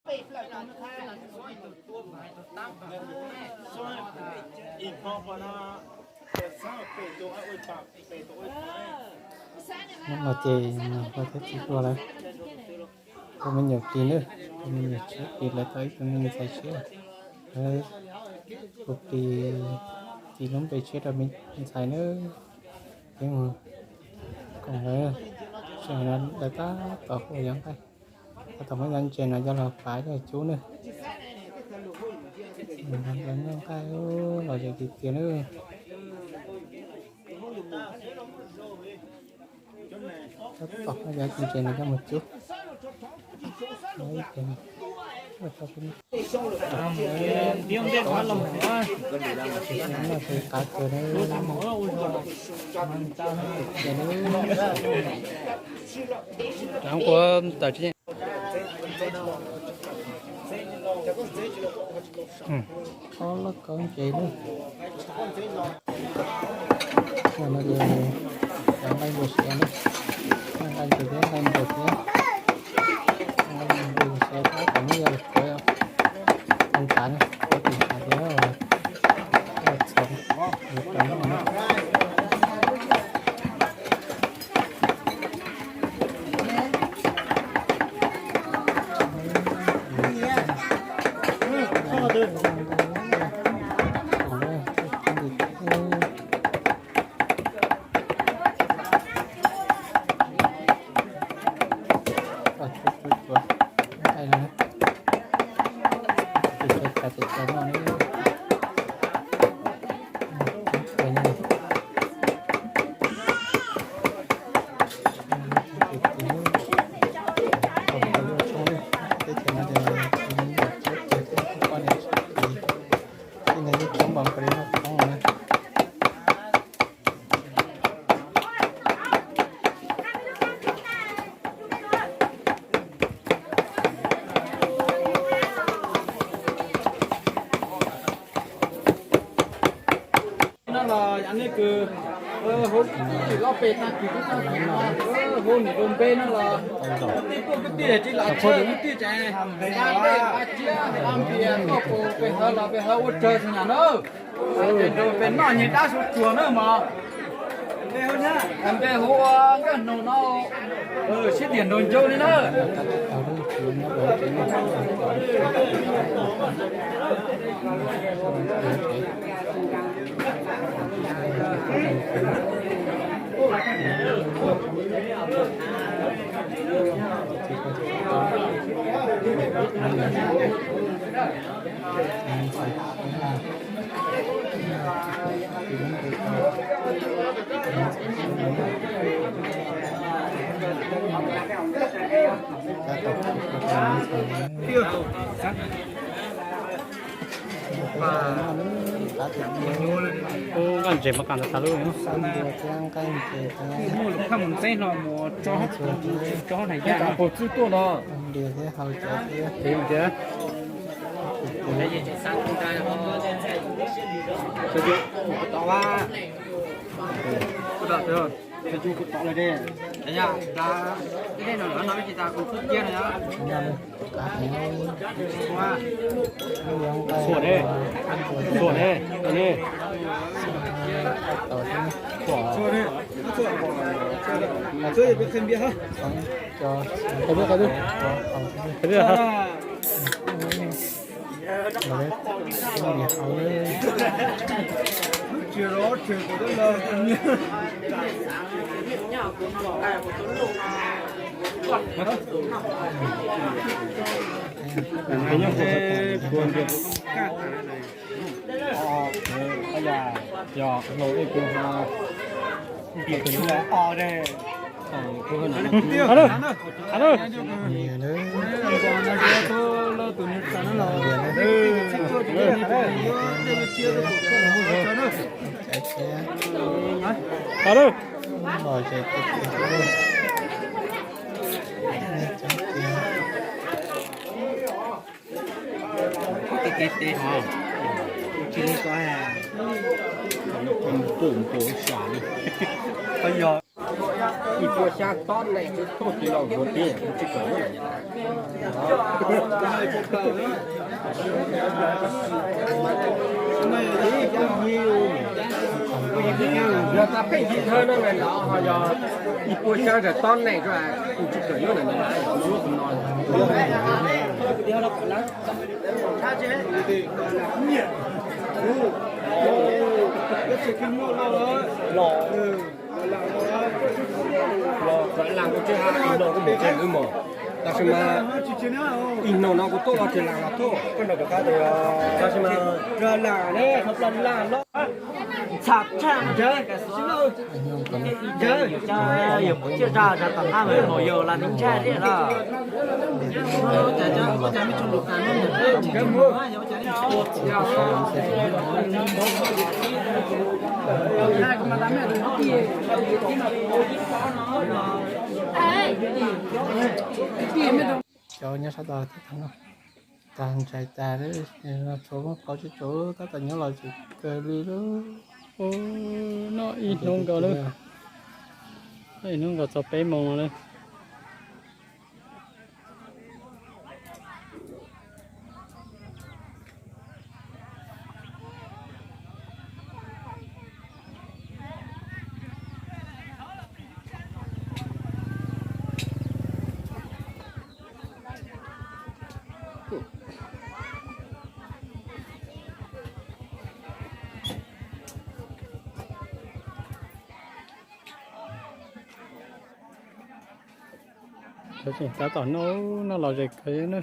Hnub no ces nws ua thiab txiv tuaj lawm, tus me nyuam plis na, tus me nyuam tshiab plis lawv tau ib tug me ntxhais tshiab. Lawv tus plis tis lub npe tshiab rau me ntxhais na. Peb mus koom lawv, sij hawm no lawv tab tom hu yov nqaij, tab tom muab yov ntses no coj los pav coj cub na. Yov nqaij los zoo tiag tiag na. Tab tom muab yov ntses no coj mus cub. Qav kawg na. Ua tawm tsis ob lab kaub ntses na. Cov no ces cov nqaij npua siav na, nqaij ntses thiab nqaij npua thiab. Nqaij npua siav tab tom muab yov los kuav, ua tas na, kuav tim tas thiab txhoov rau no. No los yog nej kws hu kwv tij loj pem tag kis tub tag kis no, hu niam hu npe no los kwv tij tuaj kwv tij tsis lam tseg kwv tij ces nqa dej nqa tsiab nqa npias tuaj pem hawv los pem hawv ua tsawg xwb na. Nrog peb noj nyem dab suav tsuag na mog. Npe hu ua Nkauj Hnoos no, sib tiam nraug ncauj li na. Ub, nqaij ntses mas kam ntawd tas lub. Muaj lus phaj mus ntxeeb no mus tso, tso hauv nram yaj. Puas txwj tuaj no? Tias, tias. Txhua ne, txhua ne, txhua ne. Tes tes tes hov, tsis li ko, pum pum sam li. Qhov yog Ib puas xyab tob nees, txhob tsis los ua tiag, tsis kawm lub. Yog tas pheej yig thawj no mas no ho yog ib puas xyab tob nees, kuv tsis kawm lub na. Los txawm lam kuv tsis hais, ib hnub kuv mus tsis lwm mos, tab sis mas ib hnub no kuv tuaj los tsis lam los tuaj, koj nrog kuv qab tias, tab sis mas lam ne, los txham tshaj ntawd, ntawd, yog kuv tsiaj zaj zaj tom qab mas maum yau las neeg ntshai thiab los. Cov nyob sab tod tag ntsais tas, tshuav muaj qhov tsis tshuav tab tom nyob los tseem kawg li lawm. Noj ib hnub nkaus lawm, noj ib hnub nkaus txog peb moos lawm. Cov tseem tab tom noj, noj los ze kawg na.